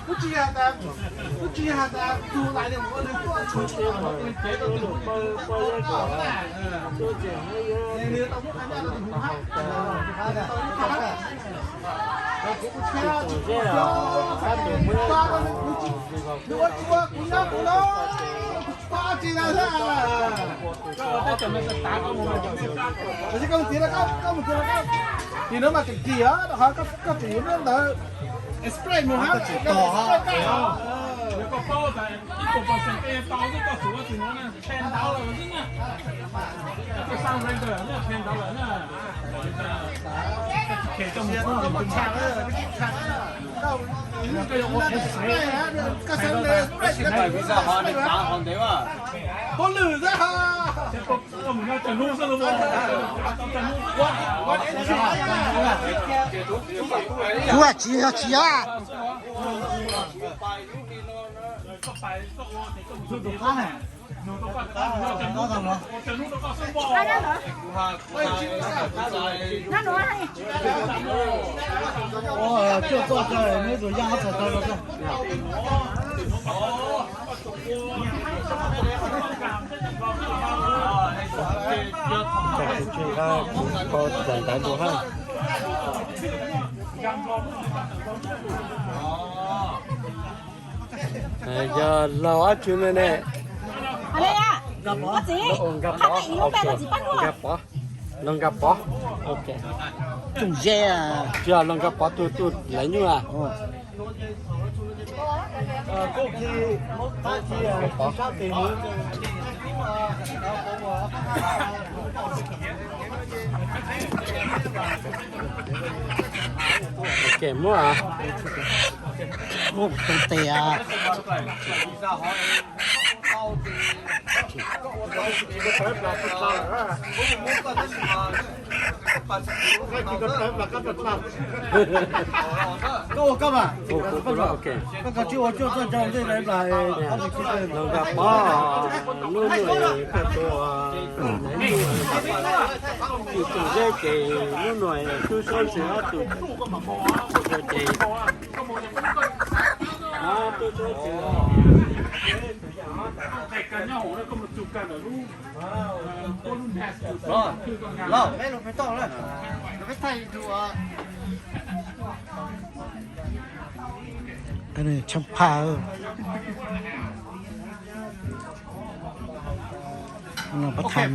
Kuv tsis yog tas, kuv tsis yog tas tus lais li ua nws tuaj tshuav tsis tau nws cev rau tus hu tus hu tau na. Nws tau muab qhov ncauj rau tus hu hab, tau ib qho hab. Kuv tsis yog, kuv tsis yog, kuv tsis ua, kuv nyob kuv no, kuv tsis paub dab tsi no thiab. Tab sis koj mus txiav, koj mus txiav, koj txiav no mas tseem kis os, ho koj tseem yuav lub ntawd express mus hab, tseem tos hab. Kuv tsis yog tsis yog. Yog laug ob tug no ne. Nkaj Pov, Nkaj Pov, Tsis yog laug Nkaj Pov tug tub lawv nyuj a. Muab, muab tus tes. Koj ua koj mas, koj kav tsij ua cuaj cuaj caug ntej lawv plas. Nkaj Pov, lub no koj tus, tus zeb ces lub no tub suab ntxwg ob tug ces tub suab ntxwg. Tshav phaj. Peb tham xeem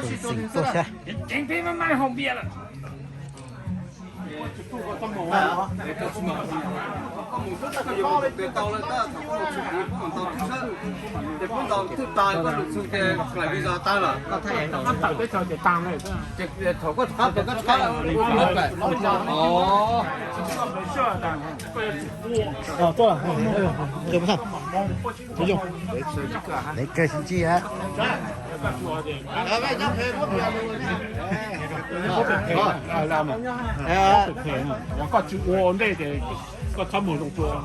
tuaj xyab. Koj tsis ua ua ntej ces koj txhob mus zoo dua.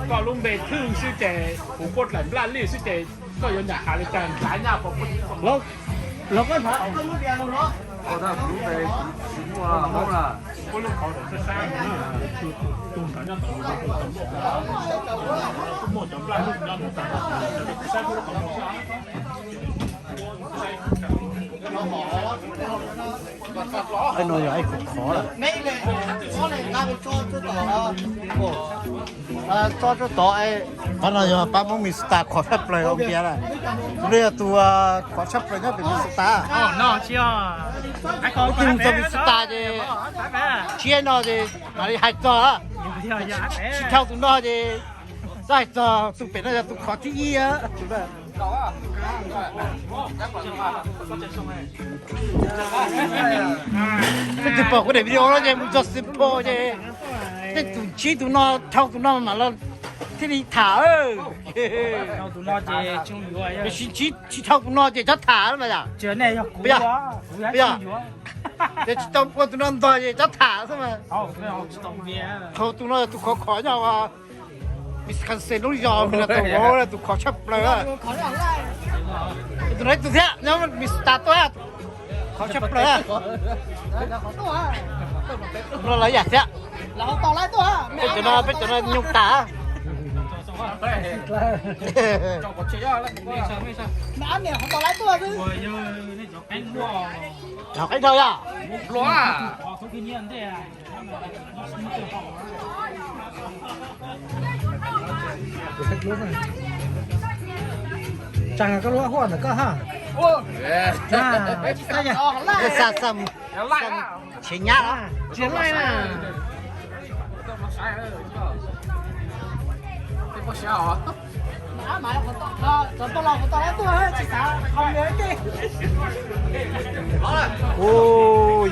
Koj lub npe thwj xwb ces kuv puab dlaim nplaj lij xwb ces koj yuav nram hav li cas nrad nyaj puas puab tsis tau. Los koj tham koj lub npe no. Koj tham kuv lub npe, kuv tsis muaj Hmoob na. Puab lub qhov sab sab, tus nrad nyob tom, muaj cov nplaj lij nyob ntawd, saib puab lub qhov no. Qhov no yog ib qho qhov lawm. Qhov no yog pab Hmoob Minnesota khov tshaj plaws ua npias lawm. Tus no yog tus khov tshaj plaws nyob pem Minnesota. Tus txog Minnesota ces tshiab no ces mam li hais txog. Tsis dhau tus no ces txhob hais txog, tus pem no yog tus khov thib ib. Tej tus pom kuv daim video no ces mus txog Saint Paul ces tej tus ntsib tus no dhau tus no mam los thiaj li tham. Tiam sis tsis dhau tus no ces txhob tham mas yom. Ces tsis tau ua tus no ntog ces txhob tham xwb mas. Dhau tus no tus khov khov nyob Wisconsin lub zos Minnesota tus khov tshaj plaws. Tus no ib tug thiab nyob Minnesota tuaj, khov tshaj plaws. Tus no lawv yam thiab. Peb cov no, peb cov no nyuj tas. Qeeb dhau yog. Tsaag koj lub huaj ntawm koj ha. Tsis xa, xa, tsis nyab los. Tsis laij na. Ua,